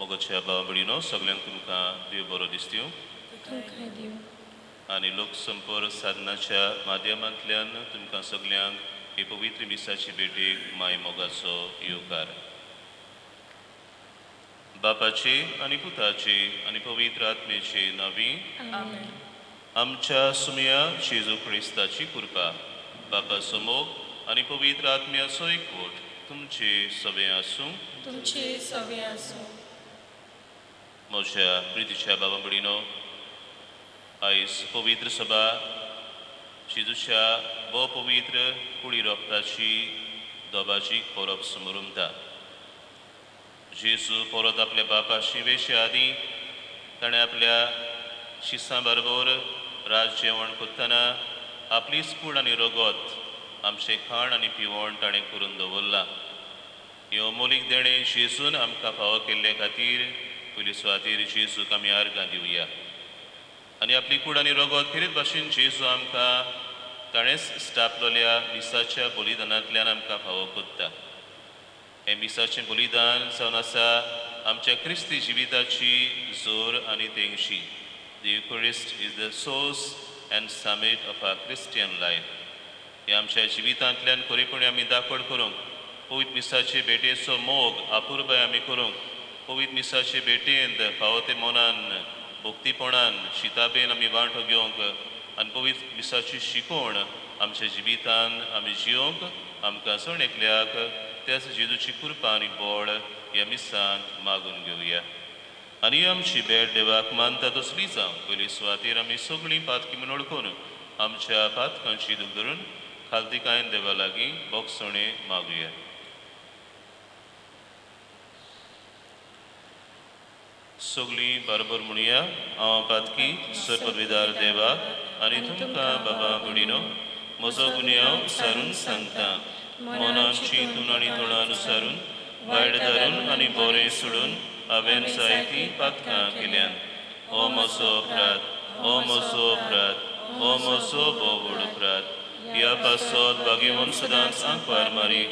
मोगाच्या भाव भयणीनो, सगल्यांक तुमकां देव बरो दिसत्यो आनी लोकसंपर्क साधनाच्या माध्यमांतल्यान तुमकां सगल्यांक हे पवित्र मिसाची भेटेक माय मोगाचो येवकार. बापाची आनी पुताची आनी पवित्र आत्मेची नवी आमच्या सुमया जेजू क्रिस्ताची कृपा, बापाचो मोग आनी पवित्र आत्म्याचो एकवट तुमचे सगळे आसूं. तुमचे सगळे आसूं. म्हज्या प्रितीच्या बाबा भयणीनो, आयज पवित्र सभा जेजूच्या भोव पवित्र कुडी रोगताची दोबाची परब समरुमता. जेजू परत आपल्या बापाशी वेचे आदीं ताणें आपल्या शिसां बरोबर रात जेवण करतना आपलीच कूड आनी रगत आमचें खाण आनी पिवण ताणें करून दवरलां. हें अमोलीक देणें जेजून आमकां फावो केल्ले खातीर पयली सुवातेर जेजूक आमी आर्गां दिवया आनी आपली कूड आनी रगत खेरीत भाशेन जेजू आमकां ताणेंच स्टापलेल्या मिसाच्या बलिदानांतल्यान आमकां फावो करता. हें मिसाचें बलिदान जावन आसा आमच्या क्रिस्ती जिविताची जोर आनी तेंगशी. The Eucharist is the source and summit of our Christian life. हें आमच्या जिवितांतल्यान खरेपणी आमी दाखोड करूंक, पवित्र मिसाचे भेटेचो मोग अपुरबाय आमी करूंक, पवित्र मिसाचे भेटेंत फावो ते मनान भक्तीपणान शिताबेन आमी वांटो घेवंक आनी पवित्र मिसाची शिकवण आमच्या जिवितान आमी जियोंक आमकां जण एकल्याक त्याच जेजूची कृपा आनी बळ ह्या मिसांत मागून घेवया. आनी आमची भेट देवाक मानता तसली जावं. पयली सुवातेर आमी सगळीं पातकी म्हूण वळखून आमच्या पातकांची दूख धरून खालतीकायन देवा लागीं बोगसणे मागुया. सगळीं बरोबर म्हणुया, हांव पातकी सर्पविदार देवाक आनी तुमकां बाबा भयणीनो म्हजो गुन्यांव सारून सांगता. मनान चिंतून आनी तोंडान सारून वायट धरून आनी बरें सोडून हांवें जायतीं पातकां केल्यान. हो म्हजो अपराध, हो म्हजो अपराध, हो म्हजो भोव व्हड अपराध. ह्या पासत भाग्यवंत सदांच आंकवार मारी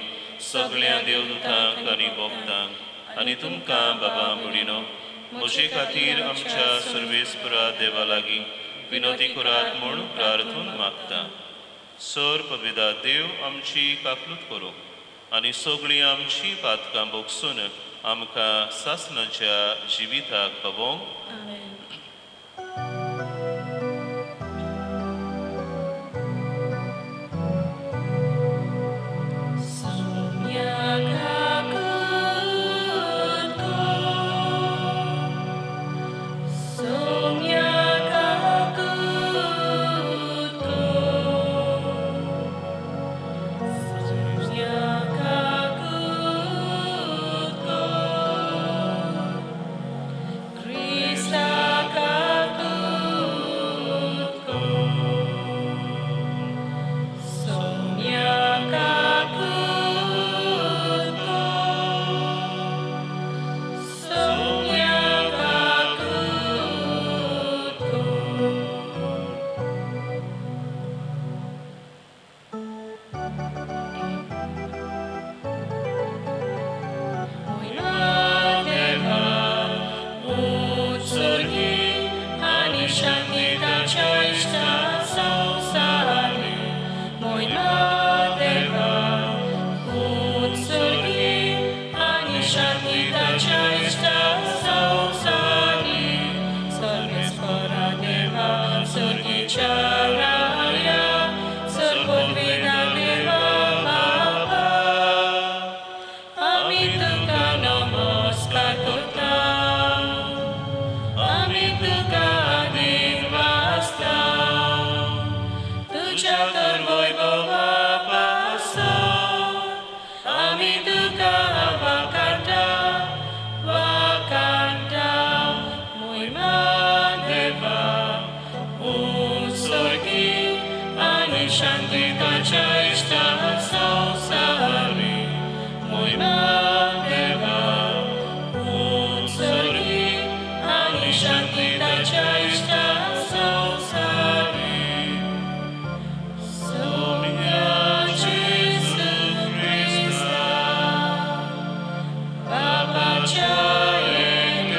सगळ्या देवदूतांक आनी भक्तांक आनी तुमकां बाबा भयणीनो म्हजे खातीर आमच्या सर्वेस्परा देवा लागीं विनोदी करात म्हूण प्रार्थून मागता. सर पविदा देव आमची काकलूत करूं आनी सगळीं आमची पातकां भोगसून आमकां सासणाच्या जिविताक पावोवंक. Child.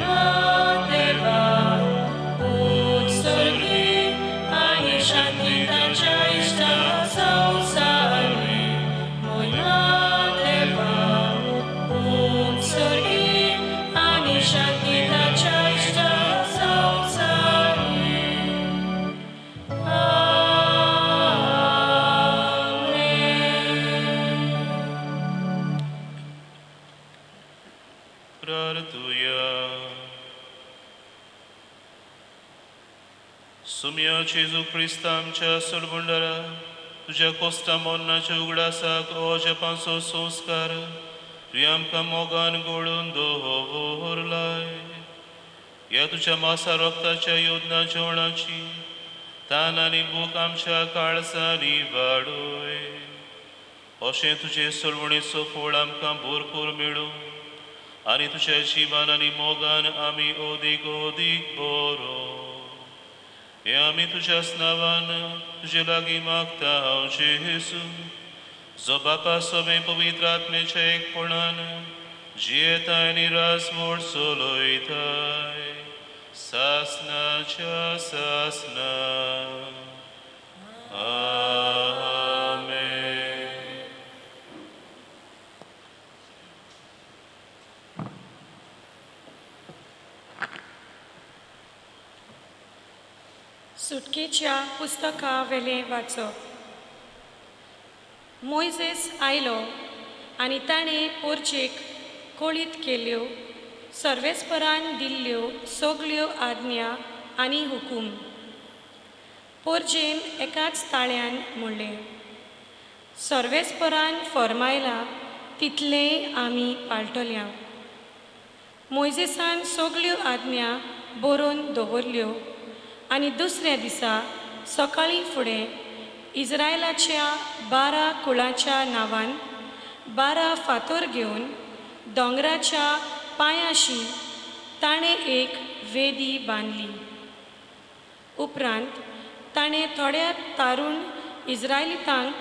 मोयमा देवा उत्सर्गी आनी शांती ताच्या इश्टा संवसारी. मोयमा देवा उत्सर्गी आनी शांती ताच्या इश्टा संवसारी. आमेन. प्रार्थुया. सुम्या जेजू क्रिस्ता आमच्या सोडबुंडरा, तुज्या कोस्ता मोन्नाच्या उगडासाक हो जपांचो संस्कार तुवें आमकां मोगान गोळून दवरलाय. ह्या तुज्या मासा रोगताच्या योजना जेवणाची तान आनी भूक आमच्या काळजांनी वाडोय. अशें तुजे सोडवणेचो फळ आमकां भरपूर मेळूं आनी तुज्या जिवान आनी मोगान आमी अदीक अदीक बरो. हें आमी तुज्याच नांवान तुजे लागीं मागता हांव जेजू, जो बापा सवें पवित्र आत्म्याच्या एकपणान जियेताय आनी राजवट चलयताय सासनाच्या सासना. आमेन. सुटकेच्या पुस्तका वेलें वाचप. मोयजेस आयलो आनी ताणें पोरचेक कळीत केल्यो सर्वेस्परान दिल्ल्यो सगल्यो आज्ञा आनी हुकूम. पोरजेन एकाच ताळ्यान म्हणलें, सर्वेस्परान फर्मायलां तितलेंय आमी पाळटल्या. मोयजेसान सगल्यो आज्ञा बरोवन दवरल्यो आनी दुसऱ्या दिसा सकाळीं फुडें इस्रायलाच्या 12 कुळाच्या नांवान 12 फातर घेवन दोंगराच्या पांयाशी ताणें एक वेदी बांदली. उपरांत ताणें थोड्या तारुण इस्रायलितांक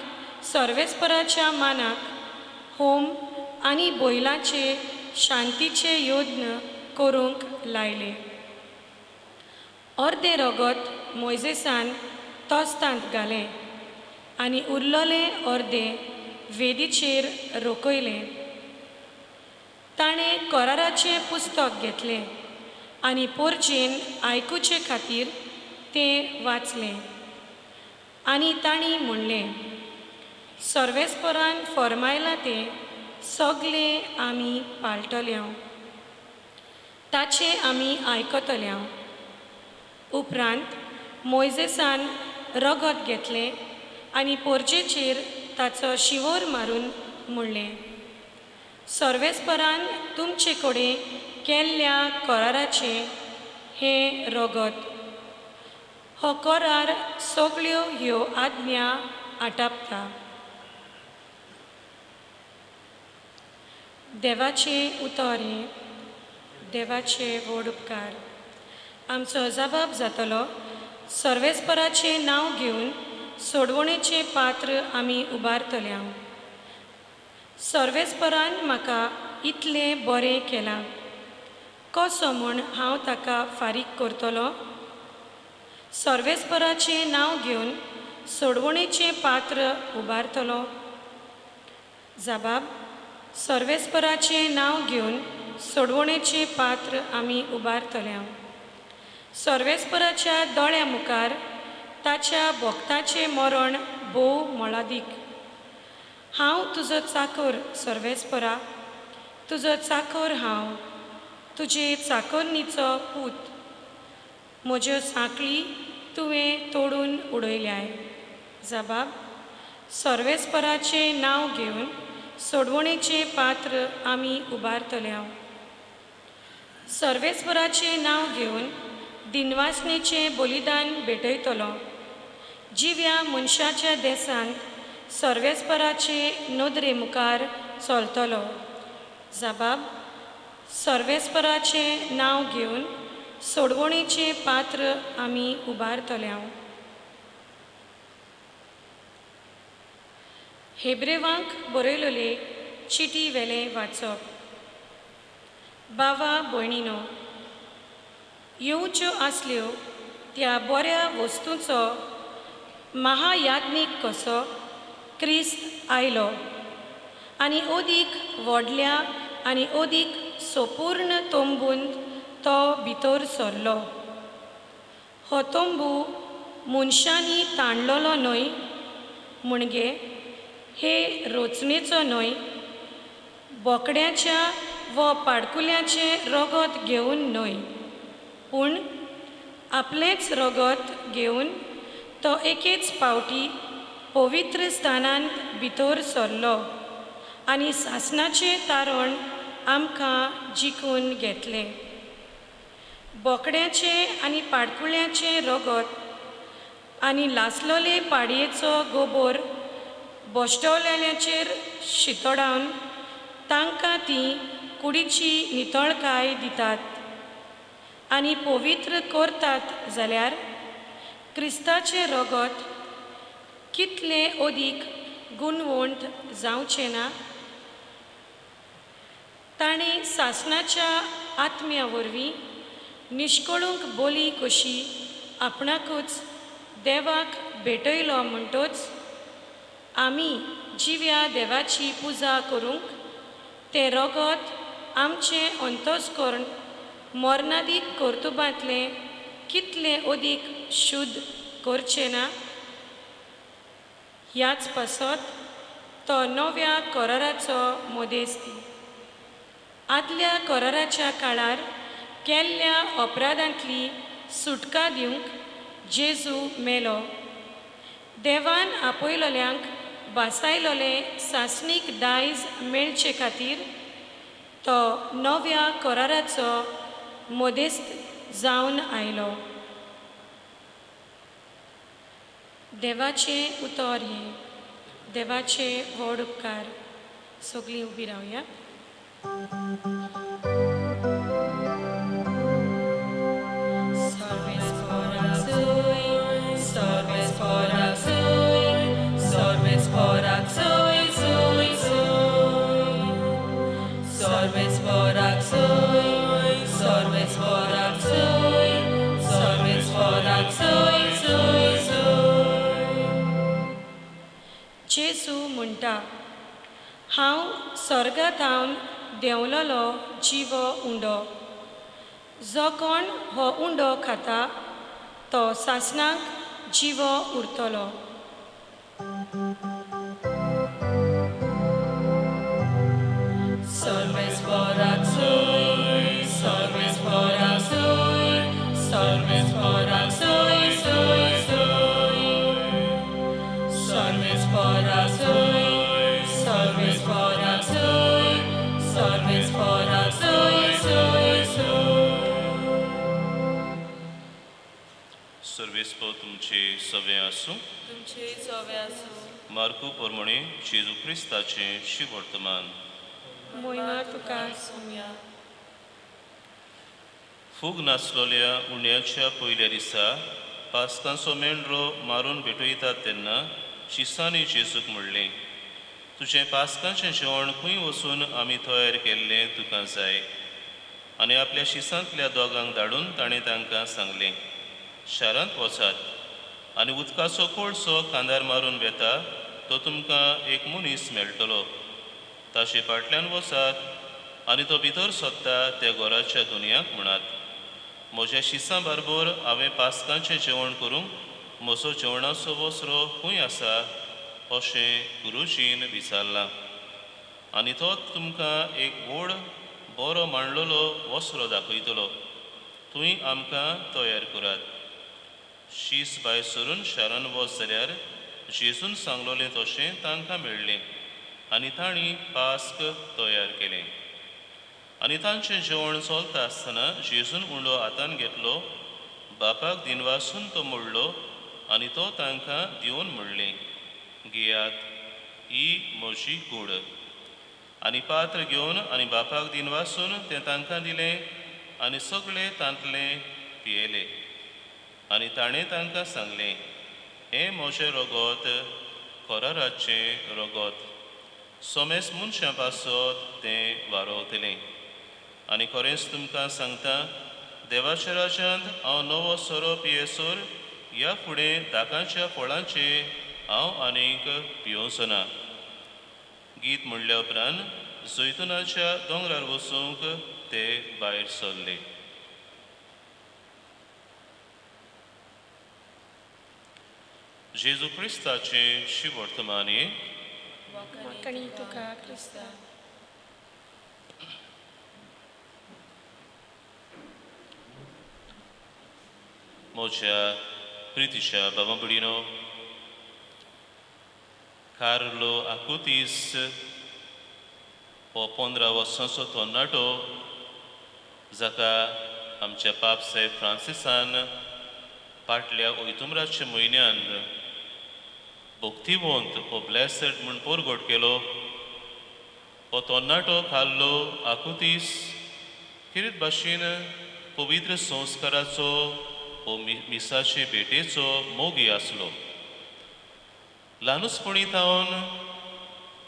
सर्वेस्पराच्या मानाक होम आनी बैलांचे शांतीचे यज्ञ करूंक लायले. अर्दें रगत मोयजेसान तोस्तांत घालें आनी उरलेलें अर्दें वेदीचेर रोखयलें. ताणें कराराचें पुस्तक घेतलें आनी पोरजेन आयकुचे खातीर तें वाचलें आनी तांणी म्हणलें, सर्वेस्परान फर्मायलां तें सगलें आमी पाळटल्या, ताचें आमी आयकतल्या. उपरांत मोयजेसान रगत घेतलें आनी पोरजेचेर ताचो शिंवोर मारून म्हणलें, सर्वेस्परान तुमचे कडेन केल्ल्या कराराचें हें रगत. हो करार सगल्यो ह्यो आज्ञा आटापता. देवाचें उतर हें. देवाचे व्हड उपकार. आमचो जबाब जातलो सर्वेस्पराचें नांव घेवन सोडवणेचें पात्र आमी उबारतल्या. सर्वेस्परान म्हाका इतलें बरें केलां, कसो म्हूण हांव ताका फारीक करतलो? सर्वेस्पराचें नांव घेवन सोडवणेचें पात्र उबारतलो. जबाब, सर्वेस्पराचें नांव घेवन सोडवणेचें पात्र आमी उबारतल्या. सर्वेस्पराच्या दोळ्या मुखार ताच्या भक्ताचें मरण भोव मोलादीक. हांव तुजो चाकर सर्वेस्परा, तुजो चाकर हांव, तुजे चाकरनीचो पूत. म्हज्यो सांकळी तुवें तोडून उडयल्याय. जबाब, सर्वेस्पराचें नांव घेवन सोडवणेचें पात्र आमी उबारतल्या. सर्वेस्पराचें नांव घेवन दिनवासनेचें बलिदान भेटयतलो. जिव्या मनशाच्या देसांत सर्वेस्पराचे नदरे मुखार चलतलो. जबाब, सर्वेस्पराचें नांव घेवन सोडवणेचें पात्र आमी उबारतल्या. हेब्रेवांक बरयलेले चिटी वेलें वाचप. बावा भयणीनो, येवच्यो आसल्यो त्या बऱ्या वस्तूंचो महायाज्ञीक कसो क्रिस्त आयलो आनी अदीक व्हडल्या आनी अदीक सोपूर्ण तंबूंत तो भितर सरलो. हो तंबू मनशांनी ताणलेलो न्हय, म्हणजे हे रचणेचो न्हय, बोकड्याच्या व पाडकुल्याचें रगत घेवन न्हय, पूण आपलेंच रगत घेवन तो एकेच पावटी पवित्र स्थानांत भितर सरलो आनी सासणाचें तारण आमकां जिखून घेतलें. बोकड्याचें आनी पाडकुळ्याचें रगत आनी लासलोले पाडयेचो गोबोर बोश्टवल्याचेर शितोडावन तांकां ती कुडीची नितळकाय दितात आनी पवित्र करतात जाल्यार क्रिस्ताचें रगत कितलें अदीक गुणवंत जावचें ना? ताणें सासणाच्या आत्म्या वरवीं निश्कळूंक बोली कशी आपणाकूच देवाक भेटयलो म्हणटच आमी जिव्या देवाची पुजा करूंक तें रगत आमचें अंतस्कर्ण मरणादीक कर्तुबांतलें कितलें अदीक शुद्ध करचें ना? ह्याच पासत तो नव्या कराराचो मदेस्ती. आदल्या कराराच्या काळार केल्ल्या अपराधांतली सुटका दिवंक जेजू मेलो. देवान आपयलोल्यांक भासायलोलें सासणीक दायज मेळचे खातीर तो नव्या कराराचो मदेस्त जावन आयलो. देवाचें उतर हें. देवाचे व्हड उपकार. सगळीं उबी रावया. जेजू म्हणटा, हांव स्वर्गांत देंवलोलो जिवो उंडो. जो कोण हो उंडो खाता तो सासणाक जिवो उरतलो. सर्वेस्पो तुमचे सवे आसूं. तुमचे सवे आसूं. मार्कू प्रमाणे जेजू क्रिस्ताचें शिवर्तमान. मोहिमा तुका सुम्या. फूग नासलोल्या उण्याच्या पयल्या दिसा पास्कांचो मेंढरो मारून भेटयतात तेन्ना शिसांनी जेजूक म्हणलें, तुजें पास्कांचें जेवण खंय वचून आमी तयार केल्लें तुका जाय. आनी आपल्या शिसांतल्या दोगांक धाडून ताणें तांकां सांगलें, शारांत वचात आनी उदकाचो कोळसो खांदार मारून वेता तो तुमकां एक मनीस मेळटलो. ताचे फाटल्यान वचात आनी तो भितर सोदता त्या घराच्या दुनियाक म्हणात, म्हज्या शिसां बरोबर हांवें पास्कांचें जेवण करूंक म्हजो जेवणाचो वसरो खंय आसा अशें गुरुजीन विचारलां. आनी तो तुमकां एक व्हड बरो मांडलेलो वसरो दाखयतलो, थंय आमकां तयार करात. शीस भायर सरून शारान वच जाल्यार जेजून सांगलोलें तशें तांकां मेळ्ळें आनी तांणी पास्क तयार केलें. आनी तांचें जेवण चलता आसतना जेजून उंडो हातान घेतलो, बापाक दिनवासून तो मोडलो आनी तो तांकां दिवन म्हणलें, घेयात, ही म्हजी कूड. आनी पात्र घेवन आनी बापाक दिनवासून तें तांकां दिलें आनी सगळे तांतलें पियेले. आनी ताणें तांकां सांगलें, हें म्हजें रगत, कराराचें रगत, सोमेस मनशां पासत तें वारोवतलें. आनी खरेंच तुमकां सांगता, देवाच्या राज्यांत हांव नवो सोरो पियेसर ह्या फुडें दाकांच्या फळांचे हांव आनीक पियोवचो ना. गीत म्हणल्या उपरांत जैतुनाच्या दोंगरार वचूंक ते भायर सरले. जेजू क्रिस्ताचें शिवर्तमानी. वाखाणी तुका क्रिस्ता. म्हज्या प्रितीच्या बाबा भयणीनो, कार्लो आकुतीस हो 15 वर्सांचो तरणाटो जाका आमच्या पाप साहेब फ्रांसिसान फाटल्या ओयतुमराच्या म्हयन्यान भक्तिवंत हो ब्लेसड म्हूण परगट केलो. हो तरणाटो कार्लो आकुतीस खेरीत भाशेन पवित्र संस्काराचो हो मिसाचे भेटेचो मोगी आसलो. ल्हानूचपणी थावन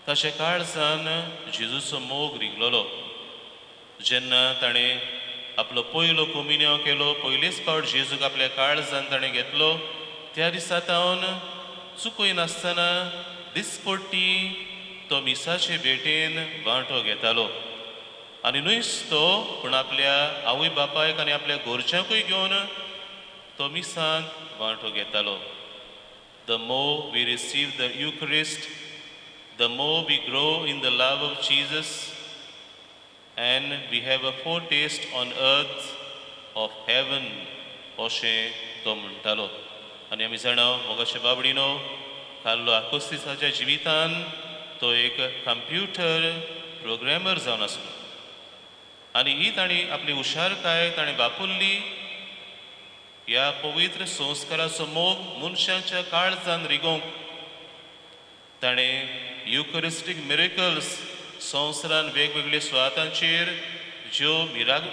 ताच्या काळजान जेजूचो मोग रिगलोलो. जेन्ना ताणें आपलो पयलो कोमिन्यांव केलो, पयलेच फावट जेजूक आपल्या काळजान ताणें घेतलो, त्या दिसा थावन चुकयनासतना दिसपट्टी तो मिसाचे भेटेन वांटो घेतालो. आनी न्हयच तो, पूण आपल्या आवय बापायक आनी आपल्या घरच्यांकूय घेवन तो मिसांत वांटो घेतालो. The more we receive the Eucharist, the more we grow in the love of Jesus, and we have a foretaste on earth of heaven, अशें तो म्हणटालो. आनी आमी जाणा मोगाचे बाबडीनो, कार्लो आकोस्तिसाच्या जिवितान तो एक कंप्युटर प्रोग्रॅमर जावन आसलो आनी ही ताणें आपली हुशारकाय ताणें वापरली. ह्या पवित्र संस्काराचो मोग मनशाच्या काळजान रिगोवंक ताणें युकरिस्टीक मिरेकल्स संवसारान वेगवेगळ्या सुवातांचेर ज्यो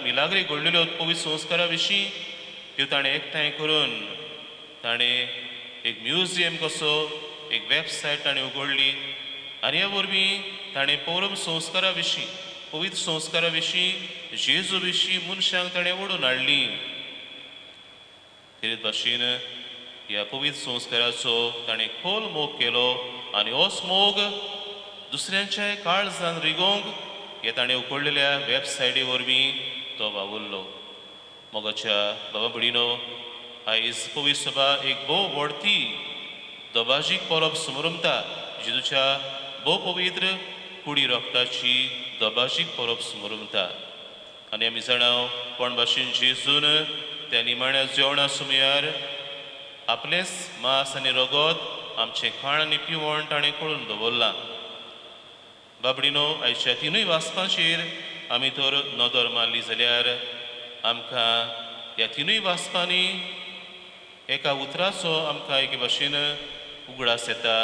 मिलाग्री घडलेल्यो पवित्र संस्कारा विशीं त्यो ताणें एकठांय करून ताणें एक म्युझियम कसो एक वेबसायट ताणें उगडली आनी ह्या वरवीं ताणें पौरम संस्कारा विशीं, पवित्र संस्कारा विशीं, जेजू विशीं मनशांक ताणें ओडून हाडली. खेरीत भाशेन ह्या पवित्र संस्काराचो ताणें खोल मोग केलो आनी होच मोग दुसऱ्यांच्या काळजान रिगोवंक हे ताणें उकडलेल्या वेबसायटी वरवीं तो वावुरलो. मोगाच्या बाबा भयणीनो, आयज पवित्र सभा एक भोव व्हडती दबाजीक परब समरमता, जेजूच्या भोव पवित्र कुडी रक्ताची दबाजीक परब समरमता. आनी आमी जाणा कोण भाशेन जेजून त्या निमाण्या जेवणा सुमयार आपलेंच मांस आनी रगत आमचें खाण आनी पिवण ताणें कळून दवरलां. बाबडीनो, आयच्या तिनूय वाचपाचेर आमी तर नदर मारली जाल्यार आमकां ह्या तिनूय वाचपांनी एका उतराचो आमकां एके भाशेन उगडास येता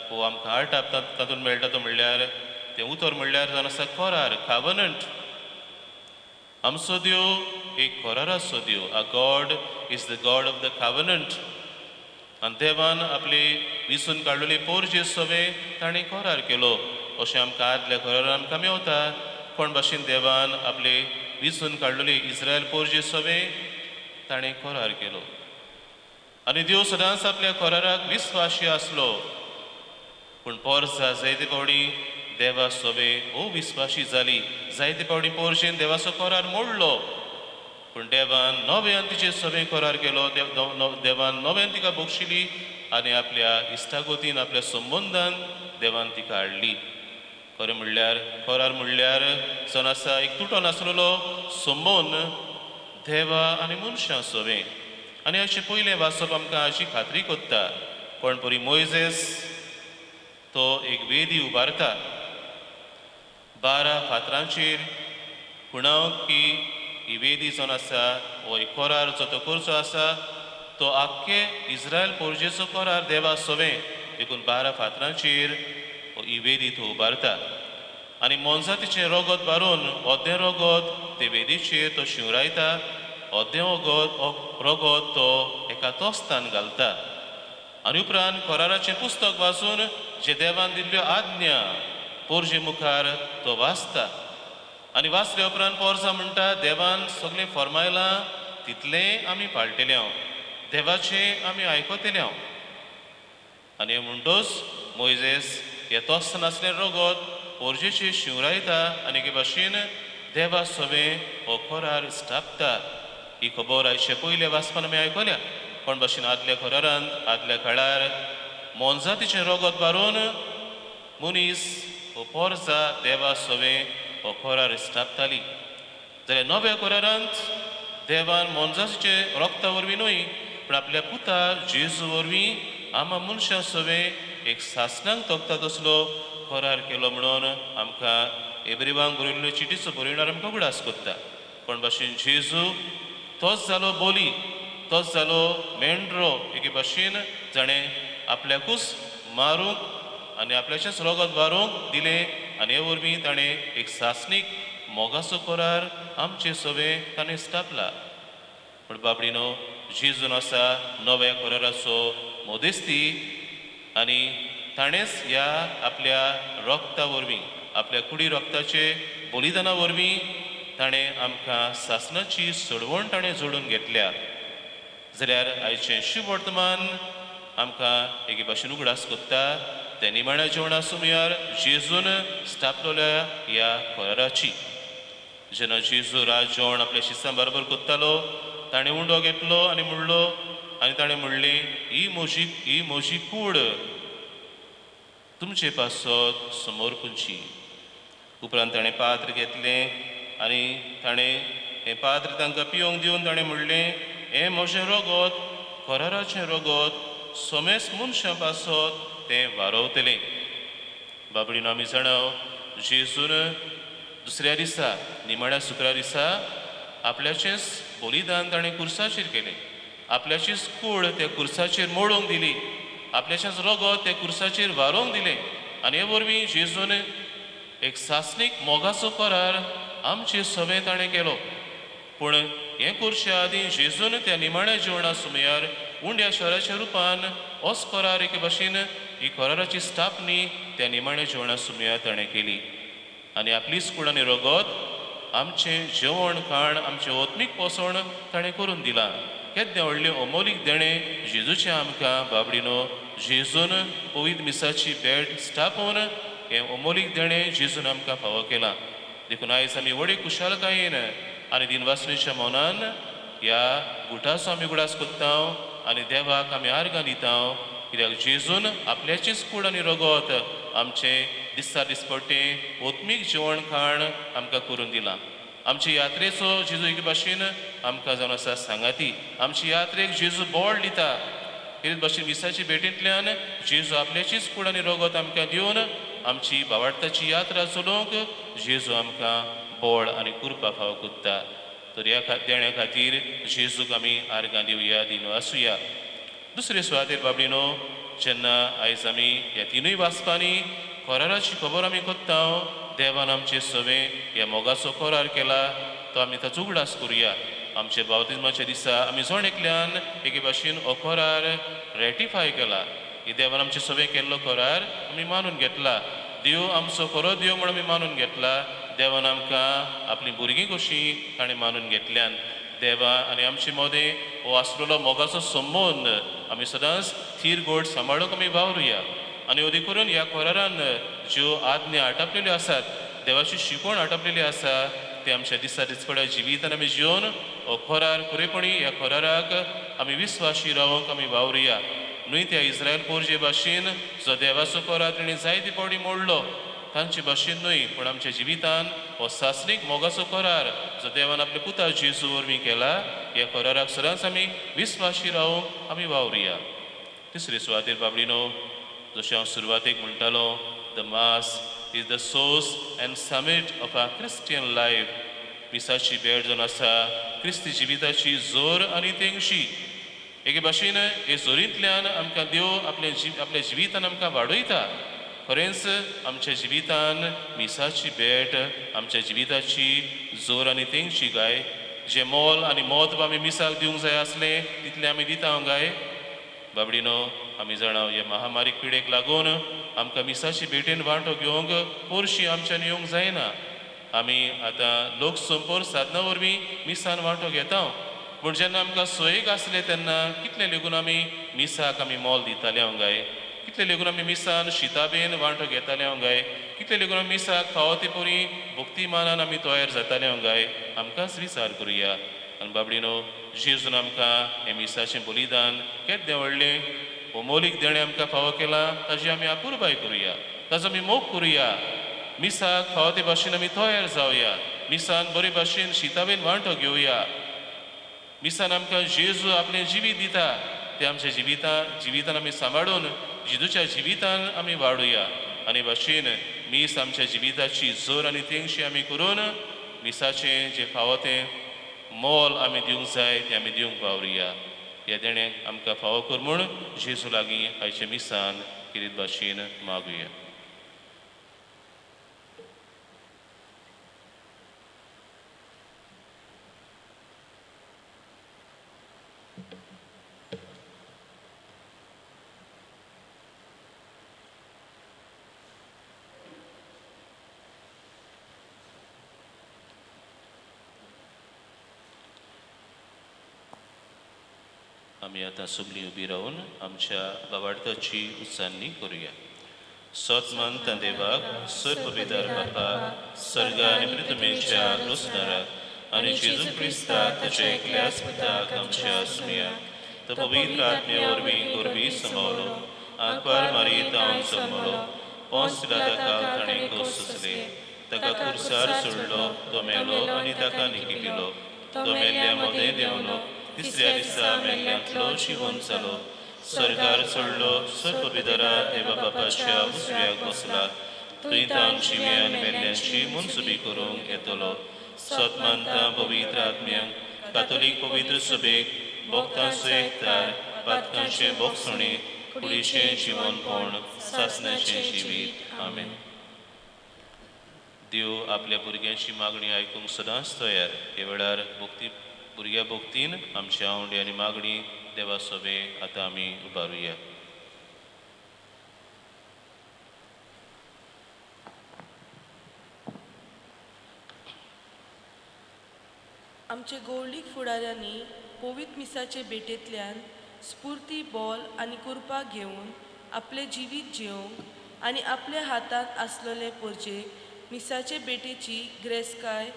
वो आमकां आर्टाप तातूंत मेळटा. तो म्हणल्यार तें उतर म्हणल्यार जावन आसा करार, कावनंट. आमचो देव एक कराराचो देव. A God is the God of the covenant. आनी देवान आपले विसून काडलेले पोरजे सवे ताणें करार केलो अशें आमकां आदल्या करारान आमकां मेवता. कोण भाशेन देवान आपले विसून काडलेले इस्रायल पोरजे सवे ताणें करार केलो आनी देव सदांच आपल्या कराराक विस्वाशी आसलो. पूण पोरसा जायते फावटी देवा सोबे अविस्वाशी जाली, जायते फावटी पोरशेन देवाचो करार मोडलो. पूण देवान नव्यान तिचे सोबे करार केलो, देवान नव्यान तिका बक्षिली आनी आपल्या इश्टागतीन, आपल्या संबंदान देवान तिका हाडली. खरें म्हणल्यार करार म्हणल्यार जावन आसा एक तुटो नासलेलो संबंद देवा आनी मनशां सोबे. आनी अशें पयलें वाचप आमकां अशी खात्री कोत्ता. कोण परी मोयजेस तो एक वेदी उबारता 12 फातरांचेर, खुणाव की ही वेदी जावन आसा हो एक करार जो तो करचो आसा तो आख्खे इस्रायल पोरजेचो करार देवा सोवें देखून 12 फातरांचेर ही वेदी तो उबारता आनी मोनजातीचें रगत बारून अर्दें रगत ते वेदीचेर तो शिंवरायता, अर्दें रगत तो एका तोस्तान घालता आनी उपरांत कराराचें पुस्तक वाचून जे देवान दिल्ल्यो आज्ञा पोरजे मुखार तो वाचता आनी वाचल्या उपरांत पोरसा म्हणटा देवान सगळें फर्मायलां तितलें आमी पाळटेले हांव, देवाचें आमी आयकतले हांव. आनी म्हणटोच मोयजेस हे तोस नासलें रगत पोरजेचेर शिंवरायता आनी एके भाशेन देवा सवें हो करार स्थापता. ही खबर आयचे पयल्या वाचपान आमी आयकल्या. कोण भाशेन आदल्या करारांत आदल्या काळार मोनजातीचें रगत बारून मनीस हो पोरजा देवा सवें हो करार स्थापताली, जाल्यार नव्या करारांत देवान मोनजातीचें रगता वरवीं न्हय पूण आपल्या पुता जेजू वरवीं आमा मनशां सवें एक सासणांक तोखता तसलो करार केलो म्हणून आमकां एब्रिवांक बरयल्ल्यो चिटीचो बरयणार आमकां उगडास कोत्ता. कोण भाशेन जेजू तोच जालो बोली, तोच जालो मेंढरो एके भाशेन जाणें आपल्याकूच मारूंक आनी आपल्याचेंच रगत वारूंक दिलें आनी हे वरवीं ताणें एक सासणीक मोगाचो करार आमचे सवें ताणें स्थापला. पूण बाबडीनो जेजून आसा नव्या कराराचो मदेस्ती आनी ताणेंच ह्या आपल्या रगता वरवीं आपल्या कुडी रगताचे बलिदाना वरवीं ताणें आमकां सासणाची सोडवण ताणें जोडून घेतल्या. जाल्यार आयचें शुभवर्तमान आमकां एके भाशेन उगडास कोत्ता त्या निमाण्या जेवणा सुमयार जेजून स्थापलेल्या ह्या कराराची. जेन्ना जेजू रात जेवण आपल्या शिसां बरोबर कोत्तालो ताणें उंडो घेतलो आनी म्हणलो आनी ताणें म्हणलें, ही म्हजी कूड तुमचे पासत समोर पुंची. उपरांत ताणें पात्र घेतलें आनी ताणें हें पात्र तांकां पिवंक दिवन ताणें म्हणलें, हें म्हजें रगत कराराचें रगत समेस मनशां पासत तें वारवतलें. बाबडीन आमी जाणाव जेजून दुसऱ्या दिसा निमाण्या शुक्रार दिसा आपल्याचेंच बलिदान ताणें कुर्साचेर केलें, आपल्याचीच कूड त्या कुर्साचेर मोडूंक दिली, आपल्याचेंच रगत त्या कुर्साचेर वारोवंक दिलें आनी हे वरवीं जेजून एक सासणीक मोगाचो करार आमचे सवें ताणें केलो. पूण हें करचे आदीं जेजून त्या निमाण्या जेवणा सुमयार उंड्या शहराच्या रुपान होच करार एके भाशेन ही कराराची स्थापनी त्या निमाण्या जेवणा सुमयार ताणें केली आनी आपलीच कूड आनी रगत आमचें जेवण खाण आमचें आत्मीक पोसण ताणें करून दिलां. केद्दें व्हडलें अमोलीक देणें जेजूचें आमकां बाबडीनो. जेजून पवित्र मिसाची भेट स्थापून हें अमोलीक देणें जेजून आमकां फावो केलां. देखून आयज आमी व्हडे कुशालकायेन आनी दिनवासणेच्या मनान ह्या गुटाचो आमी उगडास कोत्ता आनी देवाक आमी आर्गां दिता, कित्याक जेजून आपल्याचीच कूड आनी रगत आमचें दिसता दिसपट्टें आत्मीक जेवण खाण आमकां करून दिलां. आमचे यात्रेचो जेजू एके भाशेन आमकां जावन आसा सांगाती. आमचे यात्रेक जेजू बळ दिता. हेच भाशेन मिसाचे भेटींतल्यान जेजू आपल्याचीच कूड आनी रगत आमकां दिवन आमची बावाडताची यात्रा चलोवंक जेजू आमकां बळ आनी कृपा फावो कोत्ता. तर ह्या देण्या खातीर जेजूक आमी आर्गां दिवया, दिनो आसुया. दुसरे सुवातेर बाबडीनो जेन्ना आयज आमी ह्या तिनूय वाचपांनी कराराची खबर आमी कोत्ता, देवान आमचे सवें ह्या मोगाचो करार केला तो आमी ताचो उगडास करुया. आमचे बावतिज्माच्या दिसा आमी जण एकल्यान एके भाशेन हो करार रेटिफाय केला. ही देवान आमचे सवें केल्लो करार आमी मानून घेतला. देव आमचो खरो देव म्हूण आमी मानून घेतला. देवान आमकां आपलीं भुरगीं कशीं ताणें मानून घेतल्यान देवा आनी आमचे मदें हो आसलेलो मोगाचो संबंद आमी सदांच थीर गोड सांबाळूंक आमी वावरुया. आनी अदीक करून ह्या करारान ज्यो आज्ञा आटापलेल्यो आसात, देवाची शिकवण आटापलेली आसा, ते आमच्या दिसा दिसपड्या जिवितान आमी जिवन हो करार पुरेपणी ह्या कराराक आमी विस्वाशी रावंक आमी वावरुया. न्हय त्या इस्रायल पोरजे भाशेन जो देवाचो करार तेणी जायते फावटी मोडलो तांचे भाशेन न्हय, पूण आमच्या जिवितान हो सासणीक मोगाचो करार जो देवान आपल्या पुता जेजू वरवीं केला ह्या कराराक सदांच आमी विस्वाशी रावंक आमी वावरुया. तिसरे सुवातेर बाबडीनो जशें हांव सुरवातेक म्हणटालो, the mass is the source and summit of our Christian life. मिसाची भेट जावन आसा क्रिस्ती जिविताची जोर आनी तेंगशी. एके भाशेन हे जोरींतल्यान आमकां देव आपल्या जिवितान आमकां वाडयता. खरेंच आमच्या जिवितान मिसाची भेट आमच्या जिविताची जोर आनी तेंगशी गाय. जें मोल आनी म्हत्व आमी मिसाक दिवंक जाय आसलें तितलें आमी दिता गाय. बाबडीनो आमी जाणा ह्या महामारी पिडेक लागून आमकां मिसाची भेटेन वांटो घेवंक पोरशी आमच्यान येवंक जायना. आमी आतां लोकसंपर्क साधना वरवीं मिसान वांटो घेता. पूण जेन्ना आमकां सोयीक आसले तेन्ना कितले लेगून आमी मिसाक आमी मोल दिताले हांव गाय, कितले लेगून आमी मिसान शिताबेन वांटो घेताले हांव गाय, कितले लेगून आमी मिसाक फावो ते परी भक्तिमानान आमी तयार जाताले हांव गाय. आमकांच विचार करुया. आनी बाबडीनो, जेजून आमकां हें मिसाचें बलिदान केद्दें व्हडलें मोलीक देणें आमकां फावो केलां, ताजी आमी अपुरबाय करुया, ताजो आमी मोग करुया. मिसाक फावो ते भाशेन आमी तयार जावया, मिसान बरे भाशेन शिताबेन वांटो घेवया. मिसान आमकां जेजू आपलें जिवीत दिता, तें आमच्या जिवितान आमी सांबाळून जेजूच्या जिवितान आमी वाडुया. आनी भाशेन मीस आमच्या जिविताची जोर आनी तेंगशी आमी करून मिसाचें जें फावो तें मोल आमी दिवंक जाय तें आमी दिवंक वावरुया. ह्या देणें आमकां फावो कर म्हूण जेजू लागीं आयच्या मिसान किरीत भाशेन मागुया. आमी आतां सगळीं उबी रावन आमच्या बाबार्थाची उच्चारणी करुया. सत मानता देवाक, सर्वपिदार बापाक, सर्ग आनी पृथ्वीच्या रोसणाराक आनी जेजू क्रिस्ताक ताच्या एकल्याच पुताक आमच्या सुमयाक, तो पवित्र आत्म्या वरवीं गोरवी समावलो, आंकवार मारी तावन जल्मलो, पोंस पिलाता ताणें खोस सोंसले, ताका कुर्सार सोडलो, तो मेलो आनी ताका निकिपिलो, तो मेल्ल्या मदें देंवलो, तिसऱ्या दिसा मेल्ल्यांतलो जिवन जालो, सर्गार चडलो, सर्वपिदरा देवा बापाच्या उजव्याक बसला, थंय तावन जिव्यान मेल्ल्यांची मनसुबी करूंक येतलो. सत मानता पवित्र आत्म्यांक, कातोलीक पवित्र सभेक, भक्तांचो एकतार, पातकांचें बोगसणें, कुडीचें जिवनपण, सासणाचें जिवीत. आमेन. देव आपल्या भुरग्यांची मागणी आयकूंक सदांच तयार. ह्या वेळार भक्ती भुरग्या भक्तीन आमची आवडी आनी मागणी देवा सोबे आतां आमी उबारुया. आमचे गौळीक फुडाऱ्यांनी पवित्र मिसाचे भेटेंतल्यान स्फूर्ती बोल आनी कुरपा घेवन आपलें जिवीत जेवंक आनी आपल्या हातांत आसलेले पोरजेक मिसाचे भेटेची ग्रेसकाय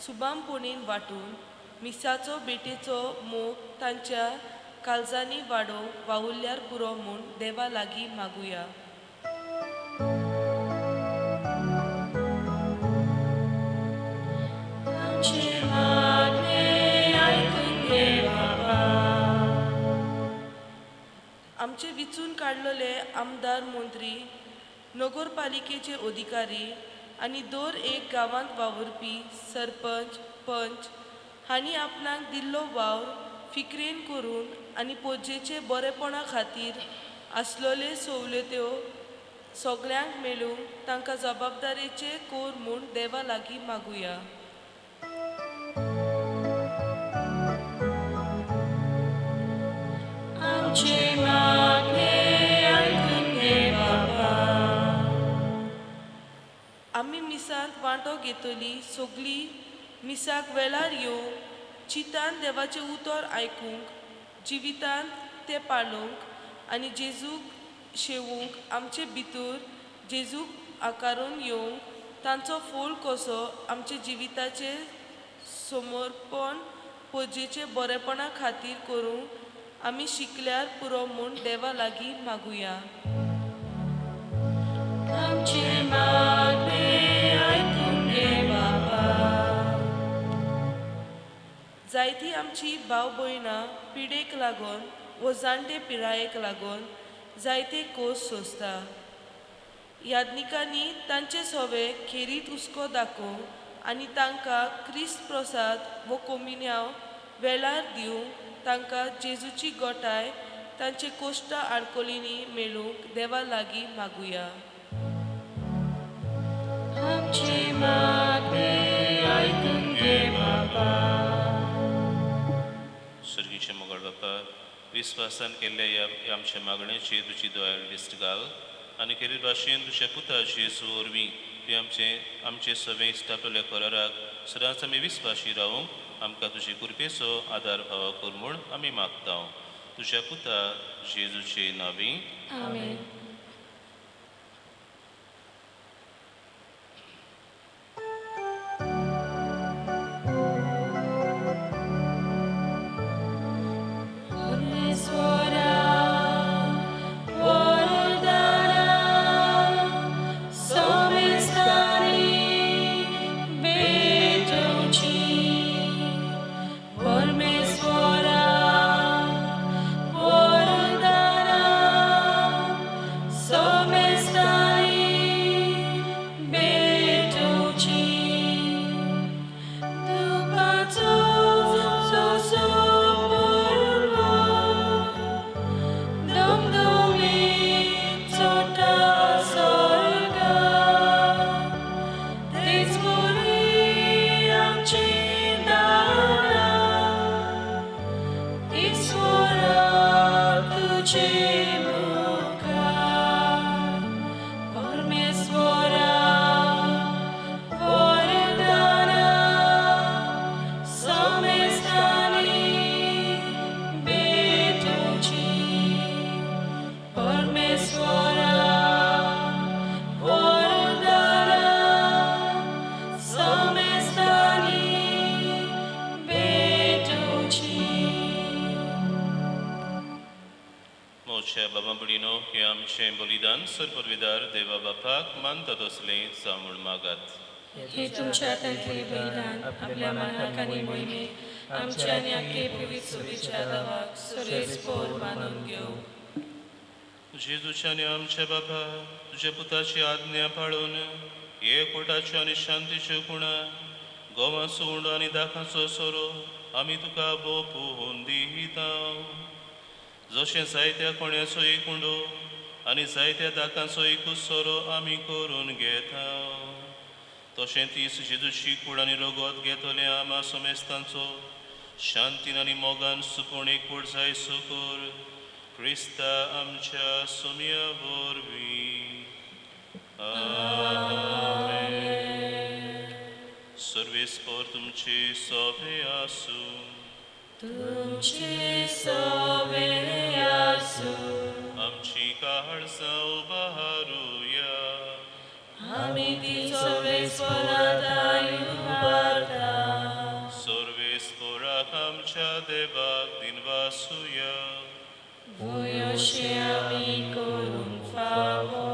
सुबामपणीन वांटून मिसाचो भेटेचो मोग तांच्या काळजांनी वाडोवंक वावुरल्यार पुरो म्हूण देवा लागीं मागुया. आमचे विचून काडलेले आमदार, मंत्री, नगरपालिकेचे अधिकारी आनी दर एक गांवांत वावुरपी सरपंच, पंच हांणी आपणाक दिल्लो वावर फिकरेन करून आनी पोजेचे बरेपणा खातीर आसलेल्यो सवलत्यो सगल्यांक मेळूंक तांकां जबाबदारेचे कोर म्हूण देवा लागीं मागुया. आमी मिसांत वांटो घेतली सगळीं मिसाक वेळार येवंक, चिंतान देवाचें उतर आयकूंक, जिवितांत तें पाळूंक आनी जेजूक शेवूंक, आमचे भितर जेजूक आकारून येवंक तांचो फोल कसो आमच्या जिविताचें समर्पण पोजेचे बरेपणा खातीर करूंक आमी शिकल्यार पुरो म्हूण देवा लागीं मागुया. जायती आमची भाव भयणां पिडेक लागून वो जाणटे पिरायेक लागून जायते कोस सोंसता. याज्ञिकांनी तांचे सोवे खेरीत हुस्को दाखोवंक आनी तांकां क्रिस्त प्रसाद वो कोमिन्यांव वेळार दिवंक तांकां जेजूची गोठाय तांचे कोश्टा आडकोलिनी मेळूंक देवा लागीं मागुया. सर्गीचे मोगाळ बापा, विस्वासान केल्ल्या ह्या आमच्या मागण्याची तुजी दोयाळ दिश्ट घाल आनी केल्ले भाशेन तुज्या पुता जेजू वरवीं तुवें आमचे आमचे सगळे इश्टापल्या कराराक सदांच आमी विस्वाशी रावूंक आमकां तुजे कृपेचो आदार फावो कर म्हूण आमी मागता. तुज्या पुता जेजूचे नांवी आमेन. बलिदान सरपरविदार देवा बापाक मानता तसलें जावं मागात. हे तुमच्या हातांतले बलिदान आपल्या मनाक आनी मोहिमेक आमच्या आनी आख्खे पवित्र सुबेच्या देवाक सुरेस पोर मानून घेवं. जेजूच्या आनी आमच्या बापा तुज्या पुताची आज्ञा पाळून एकवटाच्यो आनी शांतीच्यो खुणा गोवाचो उंडो आनी दाखाचो सोरो आमी तुका बोपून दिता. जशें जायत्या कोण्याचो एक उंडो आनी जायत्या दाकांचो एकूच सोरो आमी करून घेता, तशें तीच जेजूची कूड आनी रगत घेतले आमा समेस्तांचो शांतीन आनी मोगान सुपूण एकवट जायसो कर क्रिस्ता आमच्या सोम्या वरवीं. आमेन. सर्वेस्पर तुमचे सोबे आसूं. तुमचे सोबे आसूं. आमची काळजां उबारुया. आमी ती सर्वेस्पराक उबारता. सर्वेस्पराक आमच्या देवाक दिनवासुया. भूंय अशें आमी करूंक फावो.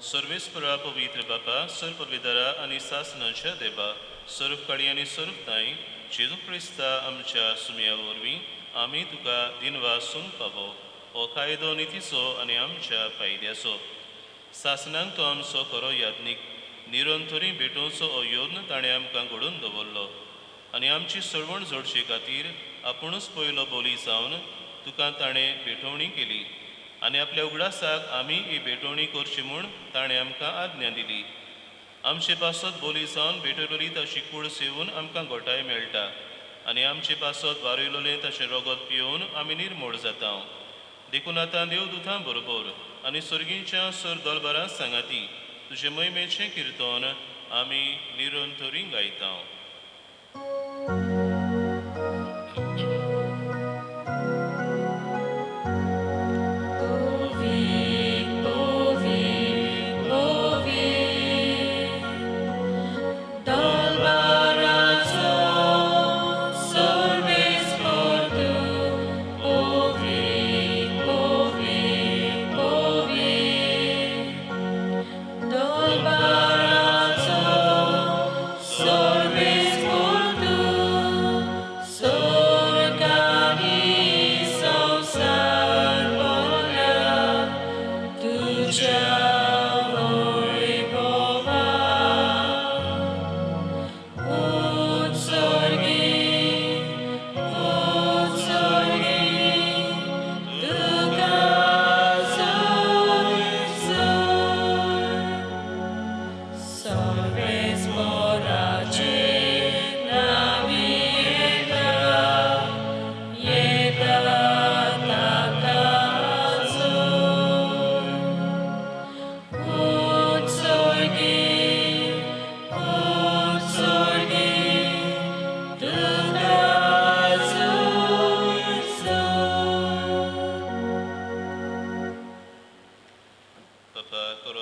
सर्वेस्परा पवित्र बापा, सर्वविदारा आनी सासनाच्या देवा, सर्व काळी आनी सर्व ताई जेजू क्रिस्ता आमच्या सुम्या वरवीं आमी तुका दिनवासूंक फावो. हो कायदो नितीचो आनी आमच्या फायद्याचो. सासनाक तो आमचो खरो याज्ञीक निरंतरी भेटोवचो हो यत्न ताणें आमकां घडोवन दवरलो आनी आमची सळवण जोडचे खातीर आपुणूच पयलो बोली जावन तुका ताणें भेटवणी केली आनी आपल्या उगडासाक आमी ही भेटवणी करची म्हूण ताणें आमकां आज्ञा दिली. आमचे पासत बोली जावन भेटयलोली ताची कूड सेवून आमकां घोटाय मेळटा आनी आमचे पासत वारयलोलें ताचें रगत पियोवन आमी निर्मोळ जाता. देखून आतां देवदूतां बरोबर आनी सर्गींच्या सर दलबारां सांगाती तुजे महिमेचें किर्तन आमी निरंतरी गायता. Dolbarazo, sorbe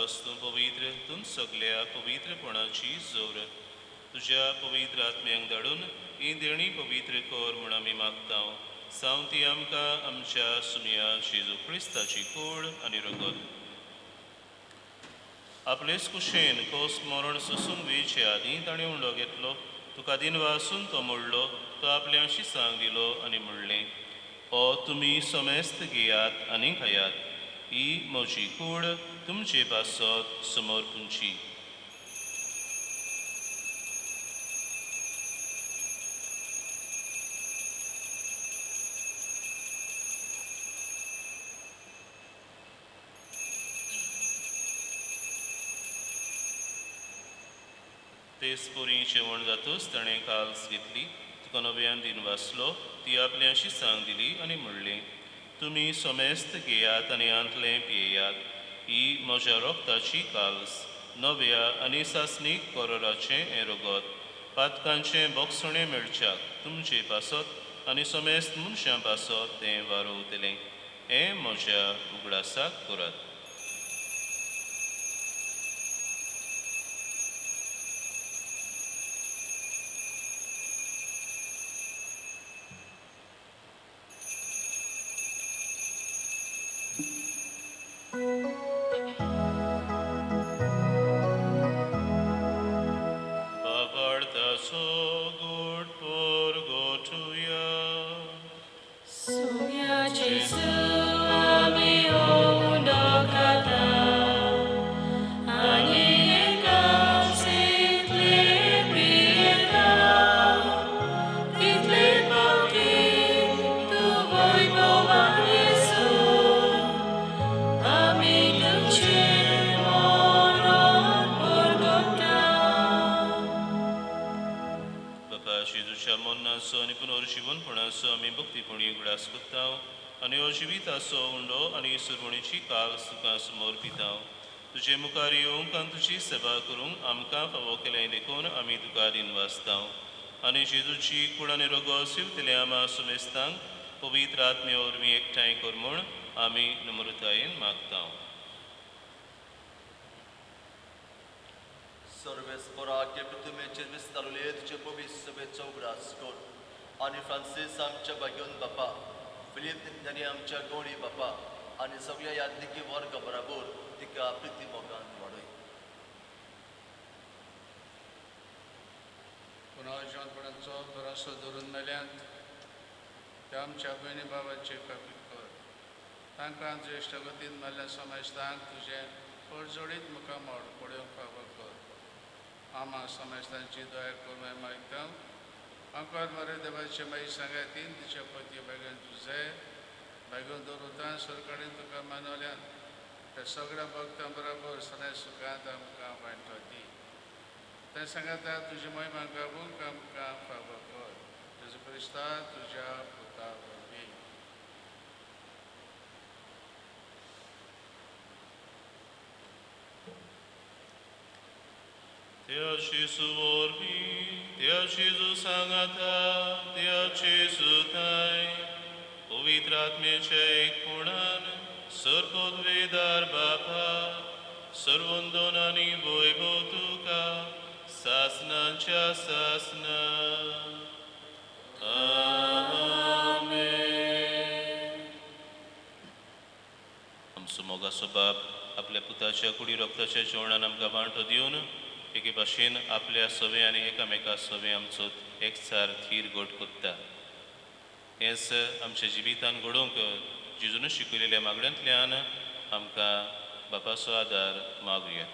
खरोच तूं पवित्र, तूं सगल्या पवित्रपणाची जोर। तुज्या पवित्र आत्म्यांक धाडून ही देणी पवित्र कर म्हूण आमी मागता। सावन ती आमकां आमच्या सुमया जेजू क्रिस्ताची कूड आनी रगत। आपलेच कुशेन कोस मरण सोसूंक वेचे आदीं ताणें उंडो घेतलो, तुका दिनवासून तो मोडलो, तो आपल्या शिसांक दिलो आनी म्हणलें, ओ तुमी समेस्त घेयात आनी खायात, ही म्हजी कूड तुमचे पासत समर्पूंची। तेच पोरी जेवण जातूच ताणें काल्स घेतली, तुका नव्यान दिन वाचलो, ती आपल्या शिसांक दिली आनी म्हणलें, तुमी समेस्त घेयात आनी आंतलें पियेयात, ही म्हज्या रोगताची काल्स, नव्या आनी सासणीक करोराचें हें रगत, पातकांचें बोगसणें मेळच्याक तुमचे पासत आनी समेस्त मनशां पासत तें वारोवतलें। हें म्हज्या उगडासाक करात। तुजे मुखार येवंक आनी तुजी सेवा करूंक आमकां फावो केलें देखून आमी तुका दिनवासता। आनी जेजूची कूड आनी रगत शिवतले आमा सुमेस्तांक पवित्र आत्म्या वरवीं एकठांय कर म्हूण आमी नम्रतायेन मागता। सर्वेस्पराके पृथ्वीचेर विस्तारले तुजे पवित्र सभेचो उगडास कर आनी फ्रांसीस आमच्या भाग्योन बापा, फिलीप आनी आमच्या गौडी बापा आनी सगळ्या याज्ञिकी वर्ग बराबर तिका प्रिती मोगान वाडय। पुनर्जिवंतपणाचो भरसो धरून मेल्यांत त्या आमच्या भयणी बाबाचे काकूट कर, तांकां ज्येश्ठ गतीन मेल्ल्या समाजतांक तुजें परजोडीत मुखामळ पळोवंक फावो कर। आमा समाजतांची दया करून मागता। अंकर मरे देवाचे माई सांगातीन तिच्या पती बागेन तुझे बागेन दवरता सरकारीन तुका मानवल्यान त्या सगळ्या भक्तां बरोबर सदांच सुखांत आमकां वांटो दी। तें सांगता तुजी महिमा गावूंक आमकां फावो कर। जेजू क्रिस्ता तुज्या पुता वरवीं। त्या जेजू वरवीं, त्या जेजू सांगाता, त्या जेजू थांय पवित्र आत्म्याच्या एकपणान सर्वोद्वेदार बापा, सर्वंदन आनी वैभव तुका सासनाच्या सासना। आमेन। आमचो मोगाचो बाप आपल्या पुताच्या कुडी रक्ताच्या जेवणान आमकां वांटो दिवन एके भाशेन आपल्या सवे आनी एकामेका सवे आमचो एकचार थीर गोट कोत्ता। हेंच आमच्या जिवितान घडोवंक जेजून शिकयलेल्या मागण्यांतल्यान आमकां बापाचो आदार मागुया।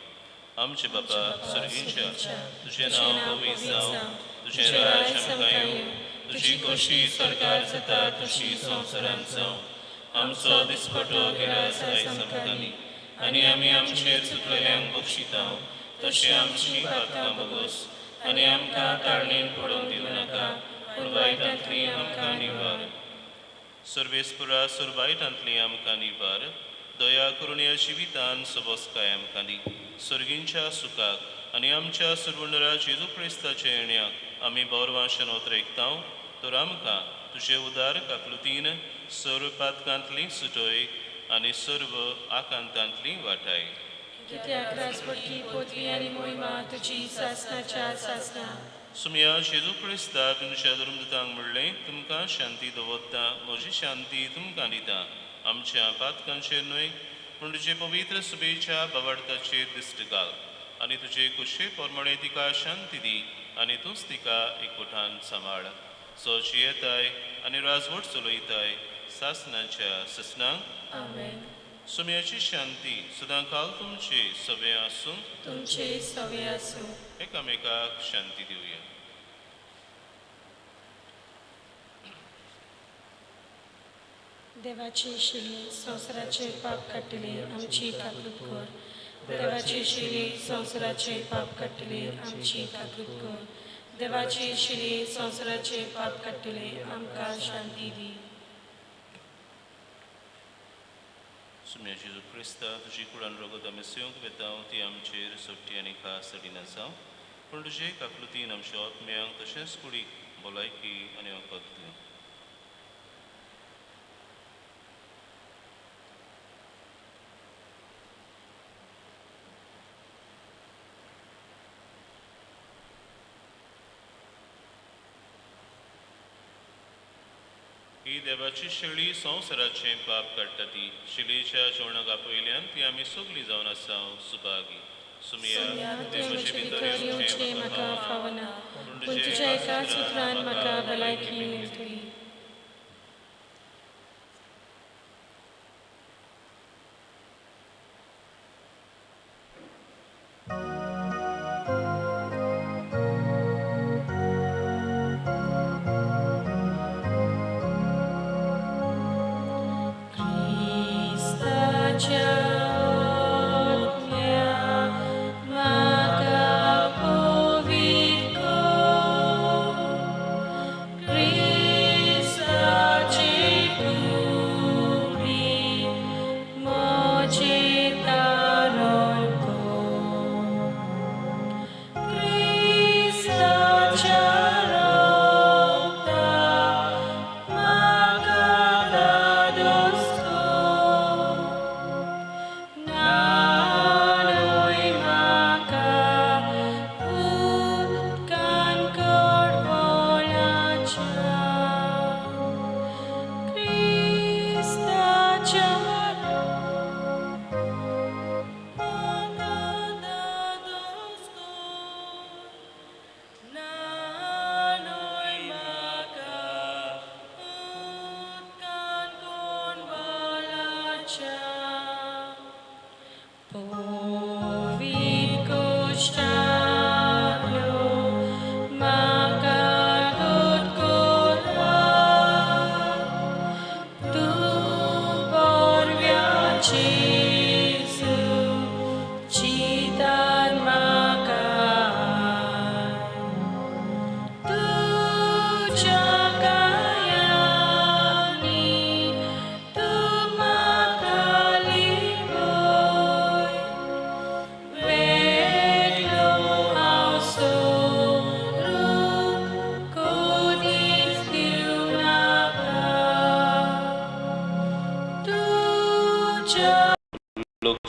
आमचे बापा सर्गींच्या, तुजें नांव पवित्र जावं, तुजें राज्य आमकां येवं, तुजी खोशी सरकार जाता तशी संवसारांत जावं। आमचो दिसपटो गिरास आयज आमकां दी आनी आमी आमचेर चुकलेल्यांक बक्षिता तशें आमची पातकां भोगोस आनी आमकां ताळणेन पडोवंक दिवं नाका, पूण वायटांतली आमकां निवार। सर्वेस्परा सर वायटांतली आमकां निवार, दया करून ह्या जिवितान सबसकाय आमकां दी। सर्गींच्या सुखाक आनी आमच्या सर्वंडरा जेजू क्रिस्ताच्या येण्याक आमी बौरवांशन ओतरेकता, तर आमकां तुजे उदार काकलुतीन सर्व पातकांतली सुटय आनी सर्व आकांतांतली वाटाय। कित्याक राजपटकी पदवी आनी मोहिमा तुजी सासणाच्या सासना. सुमया जेजू क्रिस्ता तुमच्या धर्मदूतांक म्हणलें, तुमकां शांती दवरता, म्हजी शांती तुमकां दिता. आमच्या पातकांचेर न्हय पूण तुजे पवित्र सुबेच्या बाबार्थाचेर दिश्ट घाल आनी तुजे कुशे प्रमाणे तिका शांती दी आनी तूंच तिका एकवटान सांबाळ. सो जियेताय आनी राजवट चलयताय सासणाच्या ससनांक. आमेन. सुमयाची शांती सदां काल तुमचे सवे आसूं. तुमचे सवे आसूं. एकामेकाक शांती दिवया. देवाची शिली संवसाराचे पाप काडटली आमची काकूत कर. देवाची शिली संवसाराचे पाप काडटली आमची काकूत कर. देवाची शिली संवसाराचे पाप काडटली आमकां शांती दी. सुमया जेजू क्रिस्ता तुजी कुडान रगत आमी सेवंक वेता ती आमचेर सोडटी आनी खास सडिना जावं, पूण तुजे काकलुतीन आमच्या आत्म्यांक तशेंच कुडीक भलायकी आनी वखद दिवं. ही देवाची शेळी संवसाराचें पाप काडटा ती शिलेच्या जेवणाक आपयल्यान ती आमी सगळीं जावन आसा सुभागी. सुमया तुवें भितर येवचें म्हाका फावना, पूण तुज्या एकाच उतरान म्हाका भलायकी मेळटली.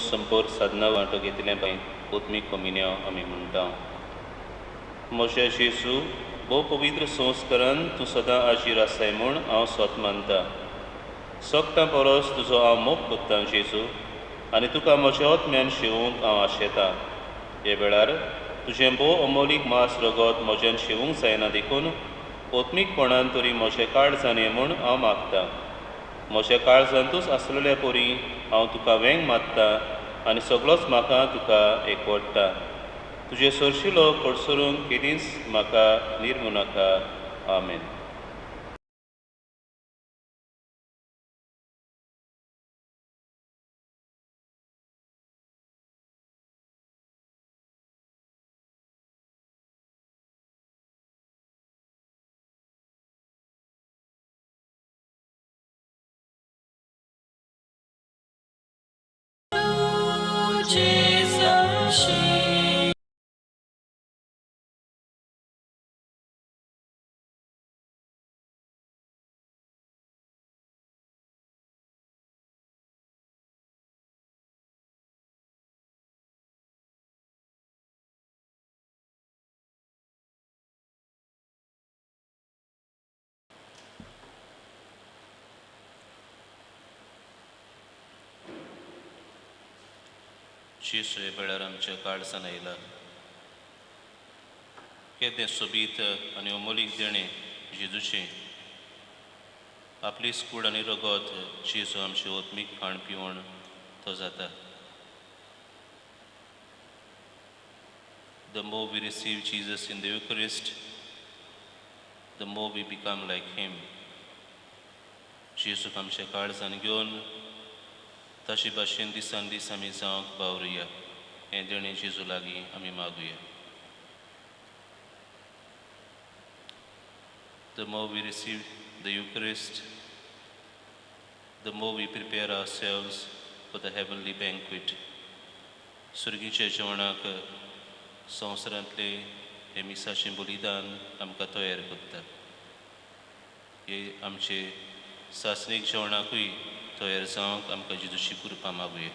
संपर्क साधना वांटो घेतिल्लें पळय आत्मीक कोमिन्यांव आमी म्हणटा. म्हज्या जेजू भोव पवित्र संस्कारान तूं सदां आजीर आसाय म्हूण हांव स्वत मानता. सगटां परस तुजो हांव मोग कोत्तां जेजू आनी तुका म्हज्या आत्म्यान शेवूंक हांव आशेतां. हे वेळार तुजें भोव अमोलीक मांस रगत म्हज्यान शेवूंक जायना देखून आत्मीकपणान तरी म्हजें काळजान ये म्हूण हांव मागतां. म्हज्या काळजांतूच आसलेल्या परी हांव तुका वेंग मारता आनी सगळोच म्हाका तुका एकवटता. तुजे सरशिलो कडसरून केदींच म्हाका निर्मू नाका. आमेन. Jesus. जेजू हे वेळार आमच्या काळजान आयला. केदें सोबीत आनी अमोलीक देणें जेजूचें. आपलीच कूड आनी रगत जेजू आमचें आत्मीक खाण पिवण तो जाता. The more we receive Jesus in the Eucharist, the more we become like Him. जेजूक आमच्या काळजान घेवन ताचे भाशेन दिसान दीस आमी जावंक बावरुया. हें देणें जेजू लागीं आमी मागुया. The more we receive the Eucharist, the more we prepare ourselves for the heavenly banquet. सुर्गीच्या जेवणाक संवसारांतले हे मिसाचें बलिदान आमकां तयार करता. हे आमचे सासणीक जेवणाकूय तयार जावंक आमकां जेजूची कृपा मागुया.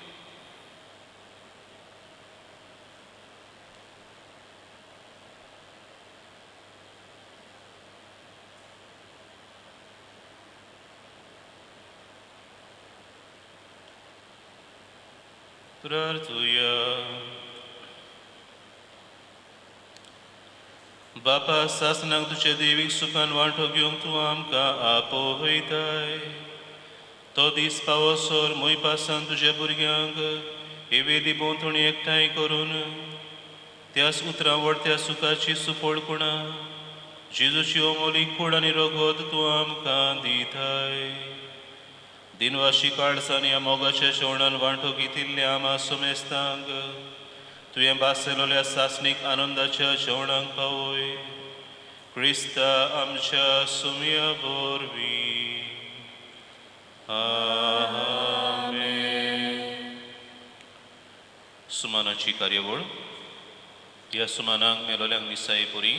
प्रार्थुया. बापा, सासणाक तुज्या देवीक सुखान वांटो घेवंक तूं आमकां आपयताय. तो दीस पावसर मोयपासान तुज्या भुरग्यांक हे वेदी भोंवतणी एकठांय करून त्याच उतरां वळत्या सुखाची सुफळ कुणा जेजूची अमोलीक कूड आनी रगत तूं आमकां दिताय. दिनवाशी काळजान ह्या मोगाच्या जेवणान वांटो घेतिल्ल्या आमा समेस्तांक तुवें भासलेल्या सासणीक आनंदाच्या जेवणाक पावय. क्रिस्ता आमच्या सुमया वरवीं. आमेन. सुमानाची कार्यावळ. ह्या सुमानाक मेलोल्यांक मिसाई पुरी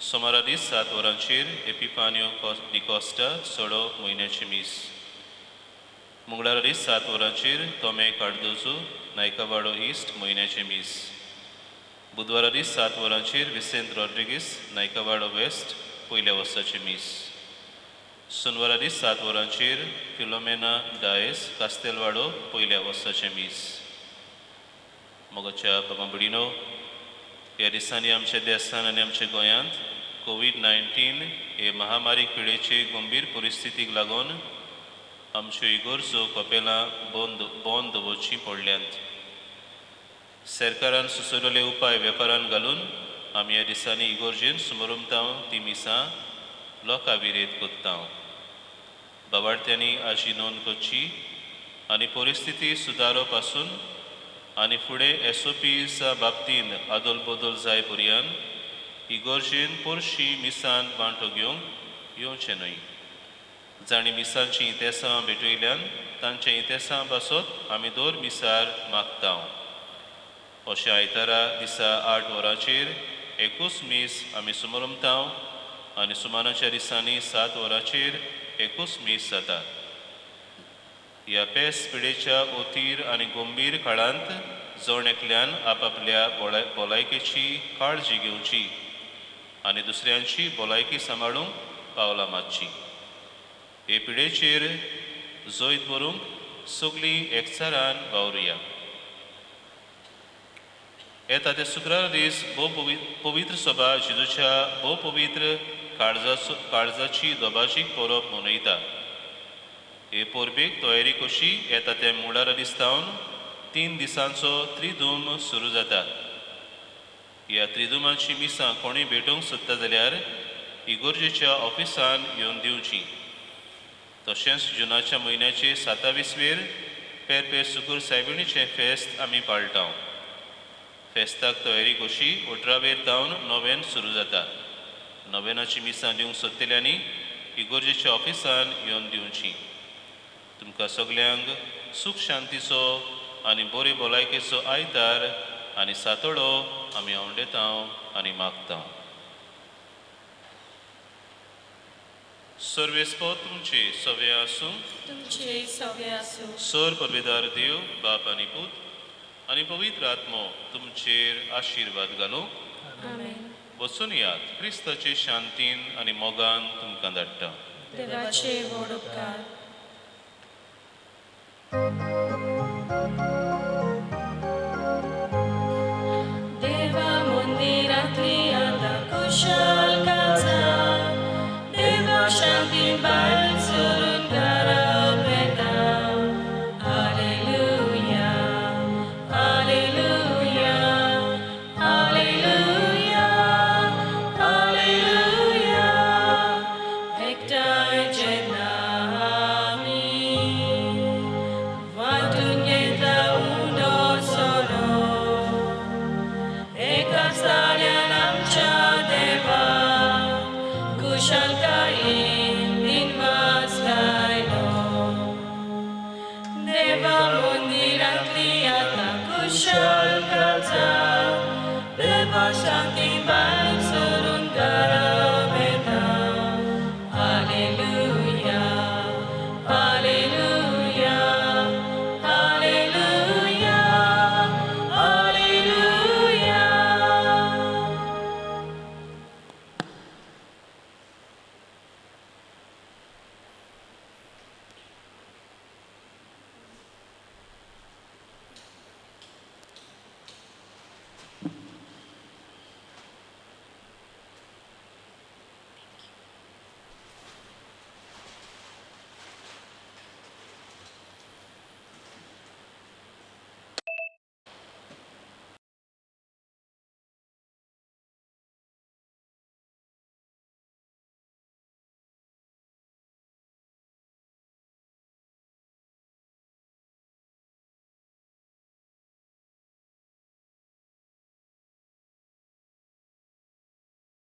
सोमारा दीस 7 वरांचेर एपिफानियो डिकॉस्टा सडो म्हयन्याची मीस. मंगळारा दीस 7 वरांचेर तोमे कार्दोजो नायकावाडो ईस्ट म्हयन्याचें मीस. बुधवारा दीस 7 वरांचेर विसेंत रॉड्रिगीस नायकावाडो वेस्ट पयल्या वर्साचें मीस. सोनवारा दीस 7 वरांचेर फिलोमेना डायस कास्तेलवाडो पयल्या वर्साचें मीस. मोगाच्या बाबा भयणीनो, ह्या दिसांनी आमच्या देसान आनी आमच्या गोंयांत कोवीड-19 हे महामारी पिडेचे गंभीर परिस्थितीक लागून आमच्यो इगर्जो कपेलां बंद दवरचीं पडल्यांत. सरकारान सुचयलेले उपाय वेपारान घालून आमी ह्या दिसांनी इगर्जेन सुमरमतांव ती मिसां लोकां विरेत करता. बाबार्थ्यांनी आजी नोंद करची आनी परिस्थिती सुदारप आसून आनी फुडें एसओपीच्या बाबतीन आदल बदल जाय पर्यंत इगर्जेन परशी मिसान वांटो घेवंक येवचें न्हय. जांणी मिसांची इतिहासां भेटयल्यान तांच्या इतिहासां पासत आमी दर मिसार मागता. अशें आयतारा दिसा 8 वरांचेर एकूच मीस आमी सुमरमता आनी सुमानाच्या दिसांनी 7 वरांचेर एकूच मीस जाता. ह्या पेस पिडेच्या ओतीर आनी गंभीर काळांत जण एकल्यान आपापल्या भलायकेची काळजी घेवची आनी दुसऱ्यांची भलायकी सांबाळूंक पावलां मारची. हे पिडेचेर जैत व्हरूंक सगळीं एकचारान वावरुया. येता ते शुक्रार दीस भोव पवित्र सभा जेजूच्या भोव पवित्र काळजाची दोबाजीक परब मनयता. हे परबेक तयारी कशी येता ते मुळारा दीस सावन 3 दिसांचो त्रिधूम सुरू जाता. ह्या त्रिधुमाची मिसां कोणी भेटोवंक सोदता जाल्यार इगर्जेच्या ऑफिसान येवन दिवची. तशेंच जुनाच्या म्हयन्याचे 27वेर पेरपेर सुकूर सायबिणीचें फेस्त आमी पाळटा. फेस्ताक तयारी कशी 18वेर जावन नोवेन सुरू जाता. नोवेनाची मिसां दिवंक सोदतल्यांनी इगर्जेच्या ऑफिसान येवन दिवची. तुमकां सगल्यांक सूख शांतीचो आनी बरे भलायकेचो आयतार आनी सातोडो आमी आवडेता आनी मागता. सर्वेस्पद तुमचे सवे आसूं. तुमचे सवे आसूं. सर परवेदार देव बाप आनी पूत आनी पवित्र आत्मो तुमचेर आशिर्वाद घालूं. आमेन. वचून यात क्रिस्ताचे शांतीन आनी मोगान तुमकां धाडटा. देवाचे व्हड उपकार.